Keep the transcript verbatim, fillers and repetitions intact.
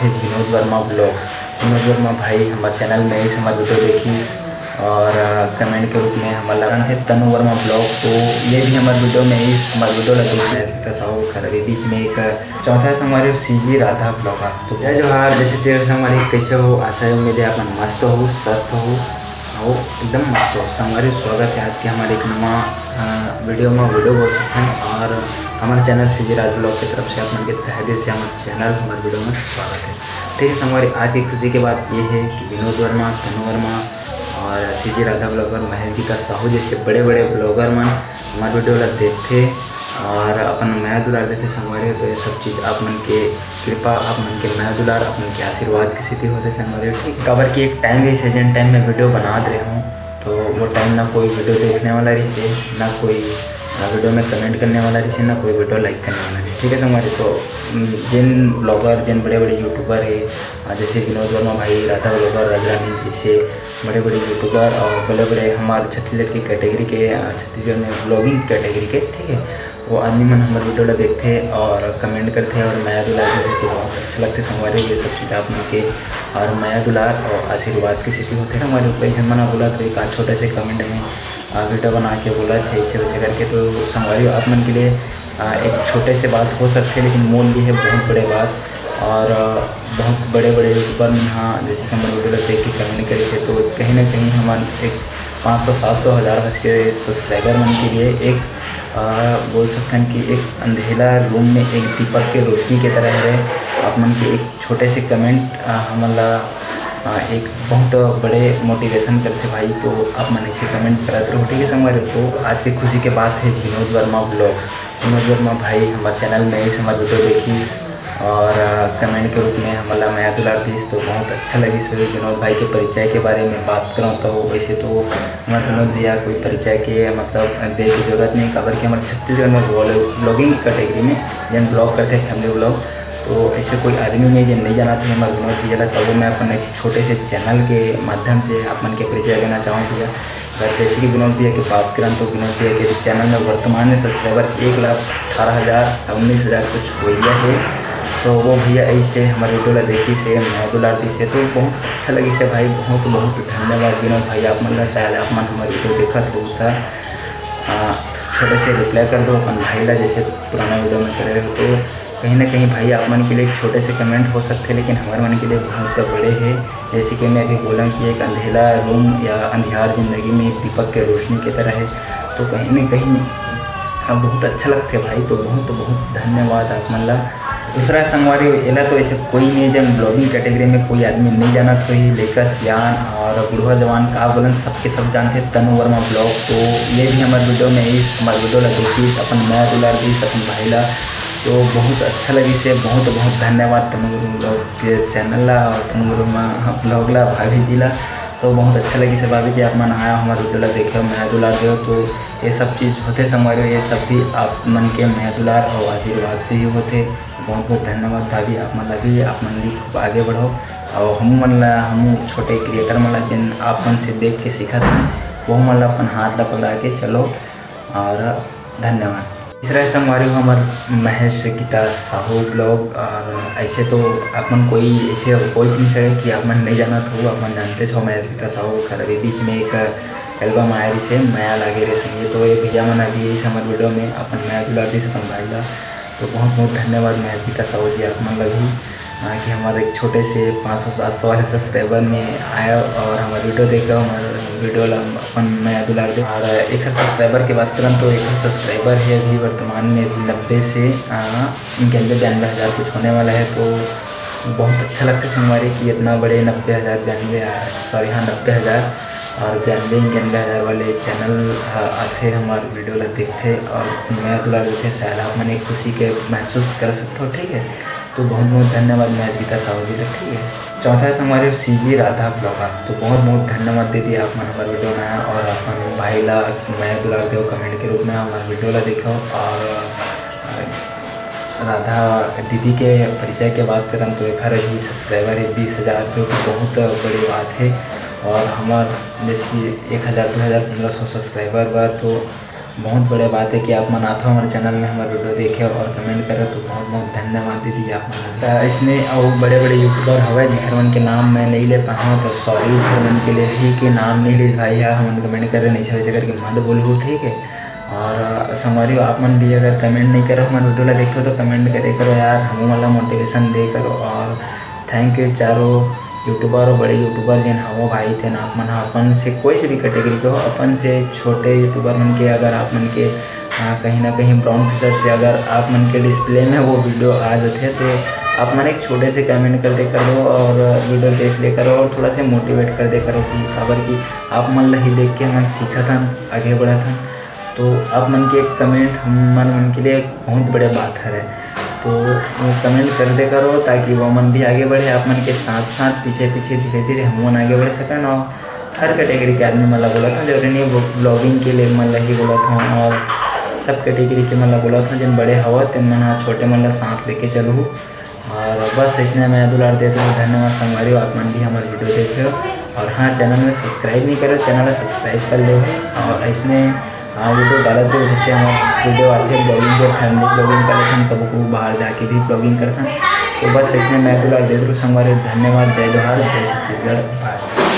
हे विनोद वर्मा vlog। विनोद वर्मा भाई हमर channel में आइस, हमर video देखिस और, अ, comment के रूप में हमर ला हे तनु वर्मा vlog, तो ये भी हमर video में आइस, हमर video ला देख रहे थे, साहू खराबी बीच में एक चौथा संगवारी हो सीजी राधा vlogger। तो जय जोहार, जय छत्तीसगढ़ संगवारी, कैसे हो? आशा है उम्मीद है आप मन मस्त हो, स्वस्थ हो, हो एकदम मस्त हो। संगवारी स्वागत है आज के हमारे एक नवा, अ, video में, video बोल सकते हैं। और हमारे channel सीजी राधा vlog की तरफ से आप मन के तहे दिल से हमारे channel, हमारे video में स्वागत है। ठीक है संगवारी, आज की खुशी की बात ये है कि विनोद वर्मा, तनु वर्मा और सीजी राधा vlogger महेश गीता साहू जैसे बड़े-बड़े vlogger मन हमारे video ला देखथे और अपन मया दुलार देथे संगवारी हो। तो ये सब चीज़ आप मन के कृपा, आप मन के मया दुलार, आप मन के आशीर्वाद के सेती होथे संगवारी हो, ठीक? काबर कि एक time रहिस हे, जेन time में video बनात रहे हूँ, तो वो time ना कोई video देखने वाला रहिस हे, ना कोई, अ, video में comment करने वाला रहिस हे, ना कोई video like करने वाला रहिस हे, ठीक है संगवारी? तो, उम, जेन vlogger, जेन बड़े-बड़े YouTuber हे, अ, जैसे विनोद वर्मा भाई, राधा vlogger, राजरानी जैसे बड़े-बड़े YouTuber और बड़े-बड़े हमारे छत्तीसगढ़ के category के, अ, छत्तीसगढ़ में vlogging category के, ठीक है, वो आदमी मन हमर video ला देखथे और comment करथे और मया दुलार देथे, तो बहुत अच्छा लगथे संगवारी हो। ये सब चीज़ आप मन के और मया दुलार और आशीर्वाद के सेती होथे। हमारे ऊपर झन मना बोला तो एक आध छोटे से comment में, आ, video बना के बोला थे ऐसे वैसे करके। तो संगवारी हो, आप मन के लिए, आ, एक छोटे से बात हो सकथे, लेकिन मोर लिए है बहुत बड़े बात। और, आ, बहुत बड़े-बड़े YouTuber मन हा जैसे कि हमर video ला देख के comment करे थे, तो कहीं ना कहीं हमन एक पाँच सौ, सात सौ, हज़ार बस के subscriber मन के लिए एक, आ, बोल सकथन कि एक अंधेला room में एक दीपक के रोशनी के तरह है। आप मन के एक छोटे से comment, आ, हमन ला, आ, एक बहुत बड़े motivation करथे भाई। तो आप मन ऐसे comment करत रहो, ठीक है संगवारी हो। तो आज के खुशी के बात है विनोद वर्मा vlog। विनोद वर्मा भाई हमर channel में आइस, हमर video देखिस और, आ, comment के रूप में हमन ला मया दुलार दिस, तो बहुत अच्छा लगिस। विनोद भाई के परिचय के बारे में बात करौं तो वैसे तो हमर विनोद भैया कोई परिचय के मतलब दे के जरूरत नहीं, काबर कि हमर छत्तीसगढ़ में vlog-, vlogging की category में जेन vlog करथे family vlog, तो ऐसे कोई आदमी नहीं जेन नहीं जानत हे हमर विनोद भैया ला। तब मैं अपन एक छोटे से channel के माध्यम से आप मन के परिचय देना चाहूँ भैया। अगर जैसे कि विनोद भैया की बात करन तो विनोद भैया के channel में वर्तमान में subscriber एक लाख अठारह हज़ार, उन्नीस हज़ार कुछ हो गया है। तो वो भैया ऐसे हमारे video ला देखिस हे, मया दुलार दिस हे, तो बहुत अच्छा लगिस हे भाई। बहुत बहुत धन्यवाद विनोद भाई, आप मन ला। शायद आप मन हमारे video देखत हो तो, आ, छोटे से reply कर दो अपन भाई ला, जैसे पुराना video में करे रहे हो। तो कहीं ना कहीं भाई आप मन के लिए एक छोटे से comment हो सकथे, लेकिन हमारे मन के लिए बहुत बड़े है। जैसे कि मैं अभी बोला कि एक अंधेला room या अंधियार जिंदगी में एक दीपक के रोशनी की तरह है, तो कहीं ना कहीं, हाँ, बहुत अच्छा लगथे भाई। तो बहुत बहुत धन्यवाद आप मन ला। दूसरा संगवारी, एला तो ऐसे कोई नहीं जेन vlogging category में कोई आदमी नहीं जानत होही, लइका सियान और बुढ़वा जवान का बोलन, सबके सब जानथे तनु वर्मा vlog। तो ये भी हमारे video में आइस, हमारे video ला देखिस, अपन मया दुलार दिस अपन भाई ला, तो बहुत अच्छा लगिस हे। बहुत बहुत धन्यवाद तनु वर्मा vlog के channel ला और तनु वर्मा vlog ला, भाभी जी ला। तो बहुत अच्छा लगिस हे भाभी जी, आप मन आया हमारे video ला देखे, मया दुलार दे हो, तो ये सब चीज़ होथे संगवारी हो, ये सब भी आप मन के मया दुलार और आशीर्वाद से ही होथे। बहुत बहुत धन्यवाद भाभी, आप मन ला भी, आप मन भी खूब आगे बढ़ो। और हम मन ला, हम छोटे creator मन ला, जिन आप मन से देख के सीखत हन, वो मन ला अपन हाथ ला पकड़ा के चलो। और धन्यवाद। तीसरा संगवारी हो हमर महेश गीता साहू vlog। और ऐसे तो आप मन कोई ऐसे कोई चीज है कि आप मन नहीं जानत हो, आप मन जानते हो महेश गीता साहू खराबी बीच में एक album आए रहिस हे, मया लागे रे संगी। तो ये भैया मन अभी इस हमर video में अपन मया दुलार दिस अपन भाई ला। तो बहुत बहुत धन्यवाद महेश गीता साहू जी, आप मन ला भी, हाँ, कि हमारे एक छोटे से पाँच सौ सात सौ वाले subscriber में आया और हमारे video देखा, हमारे video ला अपन मया दुलार दे। और एक subscriber की बात करन तो एक subscriber है अभी वर्तमान में अभी नब्बे से, आ, इक्यानवे बयानवे हज़ार कुछ होने वाला है। तो बहुत अच्छा लगता है संगवारी कि इतना बड़े नब्बे हज़ार बयानवे, आ, sorry, हाँ, नब्बे हज़ार और बयानवे इक्यानवे हज़ार वाले channel, आ, आथे हमारे video ला देखथे और मया दुलार देथे। शायद आप मन एक खुशी के महसूस कर सकते हो, ठीक है। तो बहुत बहुत धन्यवाद महेश गीता साहू जी ला, ठीक है। चौथा संगवारी हो सीजी राधा vlogger, तो बहुत बहुत धन्यवाद दीदी, आप मन हमारे video में आया और अपन भाई ला मया दुलार देव comment के रूप में हमारे video ला देखो। और राधा दीदी के परिचय के बात करन तो एकर भी subscriber है बीस हज़ार, जो कि बहुत बड़ी बात है। और हमार जैसे कि एक हज़ार, दो हज़ार, पन्द्रह सौ subscriber बा, तो बहुत बड़े बात है कि आप मन आथो हमारे चैनल में, हमारे वीडियो देखे और कमेंट करे, तो बहुत बहुत धन्यवाद दीदी आप मन। तो इसने और बड़े बड़े यूट्यूबर हवे, जेकर मन के नाम मैं नहीं ले पाऊँ, तो सॉरी, जेकर मन के लिए ही कि नाम नहीं लीस भाई, हाँ, हमन कमेंट करे नहीं छवे करके मत बोलू, ठीक है। और संगवारी हो, आप मन भी अगर कमेंट नहीं करो, हमारे वीडियो ला देखो तो कमेंट करे करो यार, हमू वाला मोटिवेशन दे करो। और थैंक यू चारों यूट्यूबर और बड़े यूट्यूबर जेन हवो भाई, तेन आप मन ह अपन से कोई से भी कैटेगरी के हो, अपन से छोटे यूट्यूबर मन के अगर आप मन के, हाँ, कहीं ना कहीं ब्राउन फिशर से अगर आप मन के डिस्प्ले में वो वीडियो आ जाते हैं, तो आप मन एक छोटे से कमेंट कर दे करो और वीडियो देख ले करो और थोड़ा से मोटिवेट कर दे करो कि काबर कि आप मन ला ही देख के हमन सीखत हन, आगे बढ़त हन। तो आप मन के एक कमेंट हम मन मन के लिए एक बहुत बड़े बात हरे। तो कमेंट कर दे करो, ताकि वो मन भी आगे बढ़े। आप मन के साथ साथ पीछे पीछे धीरे धीरे हम मन आगे बढ़ सकन। और हर कैटेगरी के आदमी मन ला बोलत हूँ, जरूरी नहीं ब्लॉगिंग के लिए मन ला ही बोलत हूँ, और सब कैटेगरी के मन ला बोलत हूँ, जिन बड़े हवत तेन मन ह छोटे मन ला साथ लेके चलू। और बस इसने मैं दुलार देते हूँ। धन्यवाद संगवारी हो, आप मन भी हमारे वीडियो देखे हो। और हाँ, चैनल में सब्सक्राइब नहीं करो, चैनल में सब्सक्राइब कर लो है। और इसने हाँ, वीडियो डालत रहो, जैसे हमारे वीडियो आते हैं ब्लॉगिंग के, फैमिली ब्लॉगिंग कर लेते हैं, कभी कभी बाहर जाके भी ब्लॉगिंग करते हैं। तो बस इसने मैं दुलार देते रहो संगवारी। धन्यवाद, जय जोहार, जय छत्तीसगढ़, भारत।